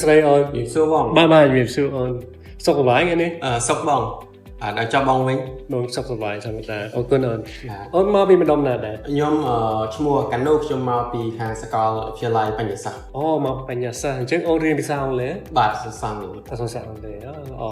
ស្តីអូន ជំរាបសួរបង បាទបាទជំរាបសួរអូនសុខសប្បាយថ្ងៃនេះ អឺសុខបងអឺដល់ចប់បងវិញ បងសុខសប្បាយធម្មតាអរគុណអូន បាទ អូនមកពីម្ដុំណាដែរ ខ្ញុំអឺឈ្មោះកាណូខ្ញុំមកពីខាងសាកលវិទ្យាល័យបញ្ញសាស្ត្រ អូមកបញ្ញាសាស្ត្រអញ្ចឹងអូនរៀនភាសាអង់គ្លេស បាទសសងនេះ ភាសាអង់គ្លេសអូល្អ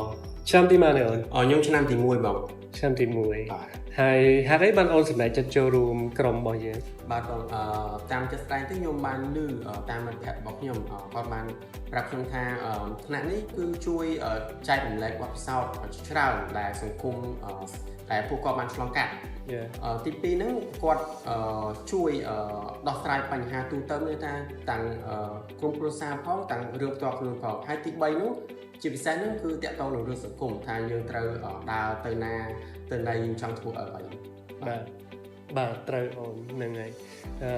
ឆ្នាំទីម៉ានទេអូន អឺខ្ញុំឆ្នាំទី1បង ឆ្នាំទី បាទ 1ហើយហេតុអីបានអូនសម្រេចចិត្តចូលរួមក្រុមរបស់យើង បាទបងអឺតាមចិត្តស្ដែងទៅខ្ញុំបានឮអឺតាមមិត្តភក្តិរបស់ខ្ញុំអឺគាត់បានប្រាប់ខ្ញុំថាអឺថ្នាក់នេះគឺជួយអឺចែករំលែកបទពិសោធន៍ជាច្រើនដែលសង្គមអឺដែលពួកគាត់បានឆ្លងកាត់ Yeah. អឺទី2ហ្នឹងគាត់អឺជួយអឺដោះស្រាយបញ្ហាទូទៅនេះថាទាំងអឺក្រុមគ្រួសារផងទាំងរឿងផ្ទាល់ខ្លួនផងហើយទី3នោះជាពិសេសហ្នឹងគឺតាក់ទងនឹងរឿងសង្គមថាយើងត្រូវអឺដើរទៅណាទៅណីយើងចង់ធ្វើអ្វី បាទបាទត្រូវអូនហ្នឹងហើយអឺ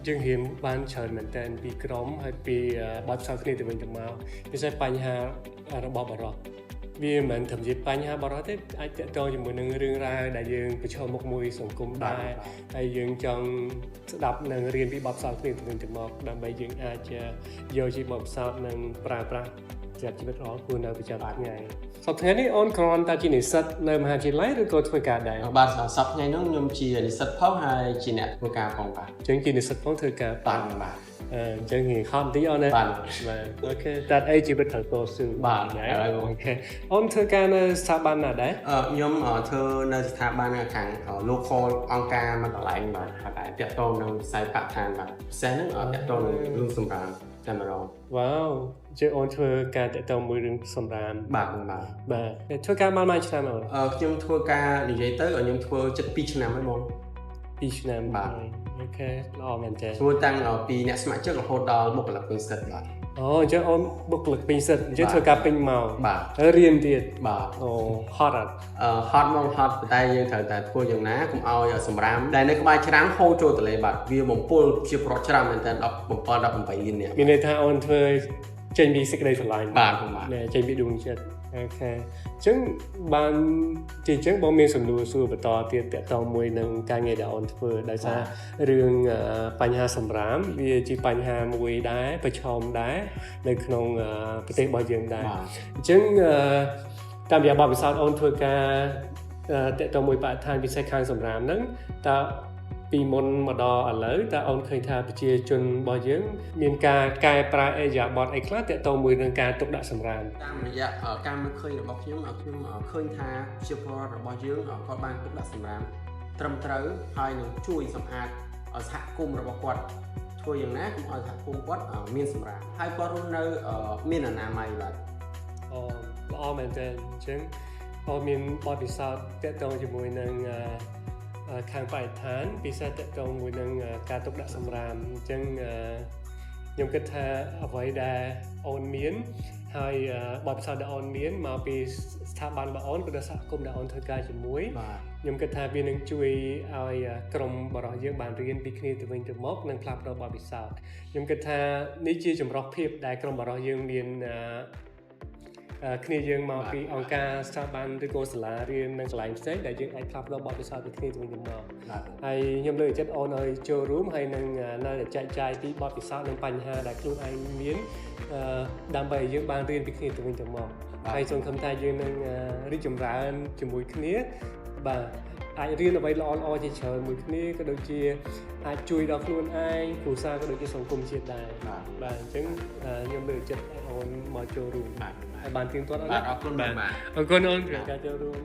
យើងរៀនបានច្រើនមែនតើពីក្រុមហើយពីបទពិសោធន៍គ្នាទៅវិញទៅមកពិសេសបញ្ហារបស់បរិសុទ្ធវាមិនមែនត្រឹមជាបញ្ហាបរិសុទ្ធទេអាចតាក់ទងជាមួយនឹងរឿងរ៉ាវដែលយើងប្រឈមមុខមួយសង្គមដែរហើយយើងចង់ស្ដាប់និងរៀនពីបទពិសោធន៍គ្នាទៅវិញទៅមកដើម្បីយើងអាចយកជាបទពិសោធន៍និងប្រើប្រាស់សម្រាប់ជីវិតរបស់ខ្លួននៅប្រចាំថ្ងៃសប្តាហ៍នេះអូនគ្រាន់តែជានិស្សិតនៅមហាវិទ្យាល័យឬក៏ធ្វើការដែរ បាទសប្តាហ៍ថ្ងៃហ្នឹងខ្ញុំជានិស្សិតផងហើយជាអ្នកធ្វើការផងបាទ អញ្ចឹងជានិស្សិតផងធ្វើការ បាទបាទ អឺអញ្ចឹងរៀងខំបន្តិចអូនណា បាទ បាទ okay តែអីជីវិតត្រូវតស៊ូ បាទ ណា ហើយបង okay អូនធ្វើការនៅស្ថាប័នណាដែរ អឺខ្ញុំអឺធ្វើនៅស្ថាប័នខាង local អង្គការមួយកន្លែងបាទហើយតាក់ទងនឹងវិស័យបរិស្ថានបាទពិសេសហ្នឹងតាក់ទងនឹងរឿងសម្រាមតែម្ដង វ៉ាវជាអូនធ្វើការតាក់ទងមួយរឿងសម្រាម បាទបាទ បាទធ្វើការបានមួយឆ្នាំអូន អឺខ្ញុំធ្វើការនិយាយទៅខ្ញុំធ្វើជិត2ឆ្នាំហើយបង 2ឆ្នាំ បាទ okay ល្អមែនតើ ធ្វើតាំងពីអ្នកស្ម័គ្រចិត្តរហូតដល់បុគ្គលិកពេញសិទ្ធិបាទ អូអញ្ចឹងអូនបុគ្គលិកពេញសិទ្ធអញ្ចឹង បាទ ធ្វើការពេញម៉ោង បាទ ហើយរៀនទៀត បាទ អូហត់អត់ អឺហត់មកហត់ប៉ុន្តែយើងត្រូវតែធ្វើយ៉ាងណាកុំឲ្យសម្រាមដែលនៅក្បែរច្រាំងហូរចូលទន្លេបាទវាបំពុលជាប្រច្រើនមែនតើ17 18លាននាក់ មានន័យថាអូនធ្វើចេញពីសេចក្តីស្រឡាញ់ បាទបងបាទ ណែចេញពីដួងចិត្ត okay អញ្ចឹងបានជាអញ្ចឹងបងមានសំណួរសួរបន្តទៀតតាក់ទងមួយនឹងការងារដែលអូនធ្វើដោយសាររឿងបញ្ហាសម្រាមវាជាបញ្ហាមួយដែរប្រឈមដែរនៅក្នុងប្រទេសរបស់យើងដែរ បាទ អញ្ចឹងតាមរយៈបទពិសោធន៍អូនធ្វើការតាក់ទងមួយបរិស្ថានពិសេសខាងសម្រាមហ្នឹងតើពីមុនមកដល់ឥឡូវតើអូនឃើញថាប្រជាជនរបស់យើងមានការកែប្រែឥរិយាបថអីខ្លះតាក់ទងមួយនឹងការទុកដាក់សម្រាម តាមរយៈការមើលឃើញរបស់ខ្ញុំខ្ញុំឃើញថាជាពលរដ្ឋរបស់យើងគាត់បានទុកដាក់សម្រាមត្រឹមត្រូវហើយនឹងជួយសម្អាតសហគមន៍របស់គាត់ធ្វើយ៉ាងណាកុំឲ្យសហគមន៍គាត់មានសម្រាមហើយគាត់រស់នៅមានអនាម័យបាទ អូល្អមែនទែនអញ្ចឹងអូនមានបទពិសោធន៍តាក់ទងជាមួយនឹងខាងបរិស្ថានពិសេសតាក់ទងមួយនឹងការទុកដាក់សម្រាមអញ្ចឹងខ្ញុំគិតថាអ្វីដែលអូនមានហើយបទពិសោធន៍ដែលអូនមានមកពីស្ថាប័នរបស់អូនក៏ដូចសហគមន៍ដែលអូនធ្វើការជាមួយ បាទ ខ្ញុំគិតថាវានឹងជួយឲ្យក្រុមបរិសុទ្ធយើងបានរៀនពីគ្នាទៅវិញទៅមកនិងផ្លាស់ប្ដូរបទពិសោធន៍ខ្ញុំគិតថានេះជាចម្រុះភាពដែលក្រុមបរិសុទ្ធយើងមានគ្នាយើងមកពីអង្គការស្ថាប័នឬក៏សាលារៀននិងកន្លែងផ្សេងដែលយើងអាចផ្លាស់ប្ដូរបទពិសោធន៍ពីគ្នាទៅវិញទៅមក បាទ ហើយខ្ញុំលើកចិត្តអូនឲ្យចូលរួមហើយនឹងនៅតែចែកចាយពីបទពិសោធន៍និងបញ្ហាដែលខ្លួនឯងមានដើម្បីឲ្យយើងបានរៀនពីគ្នាទៅវិញទៅមកហើយសង្ឃឹមថាយើងនឹងរីកចម្រើនជាមួយគ្នាបាទអាចរៀនអ្វីល្អៗជាច្រើនមួយគ្នាក៏ដូចជាអាចជួយដល់ខ្លួនឯងគ្រួសារក៏ដូចជាសង្គមជាតិដែរ បាទ បាទអញ្ចឹងខ្ញុំលើកចិត្តឲ្យអូនមកចូលរួម បាទ ហើយបានទៀងទាត់អត់ បាទអរគុណបាទ អរគុណអូនសម្រាប់ការចូលរួម